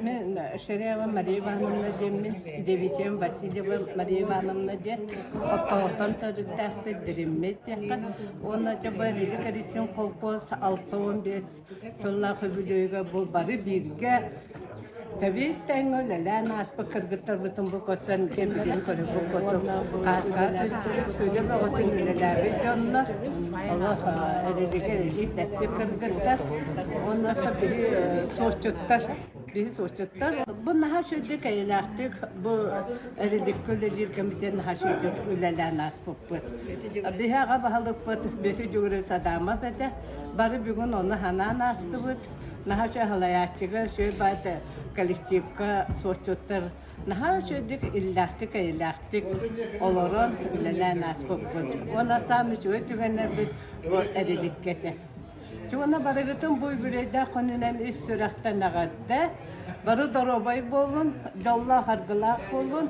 Мин Шерева Мария Ивановна диэммин, девичьям Васильева Мария Ивановна диэн Оттоҕуттан төрүттээхпит, дириммит диэххэ. Уонна дьэ бу Эрилик Эристиин холкуос 65 сыллаах үбүлүөйүгэр бу бары бииргэ тэбиис тэҥҥэ үлэлээн ааспыт кыргыттарбытын бу көрсөн кэмбитин көрүбүт курдук хаас-хаас үстүбүт үлэ бөҕөтүн үлэлээбит дьоннор олох эрилигэ эрилик дэппит кыргыттар уонна биһи суоччуттар биһи суоччуттар бу наһаа үчүгэйдик эйэлээхтик бу эриликкэ үлэлиир кэмитиэн наһаа үчүгэйдик үлэлээн ааспыппыт. Биһи аҕа баһылыкпыт Бүөтүр Дьугурович Адамов этэ. Бары бүгүн ону санаан аастыбыт. Наһаа үчүгэй салайааччыга, үчүгэй баайда коллективка суотчуттар наһаа үчүгэйдик, иллээхтик-эйэлээхтик олорон үлэлээн ааспыппыт. Уонна саамай үчүгэй түгэннэрбит бу эриликкэ этэ. Уонна барыгытын бу үбүлүөйдээх күнүнэн ис сүрэхтэн эҕэрдэ! Бары доруобай буолун, дьоллоох-аргылаах буолун!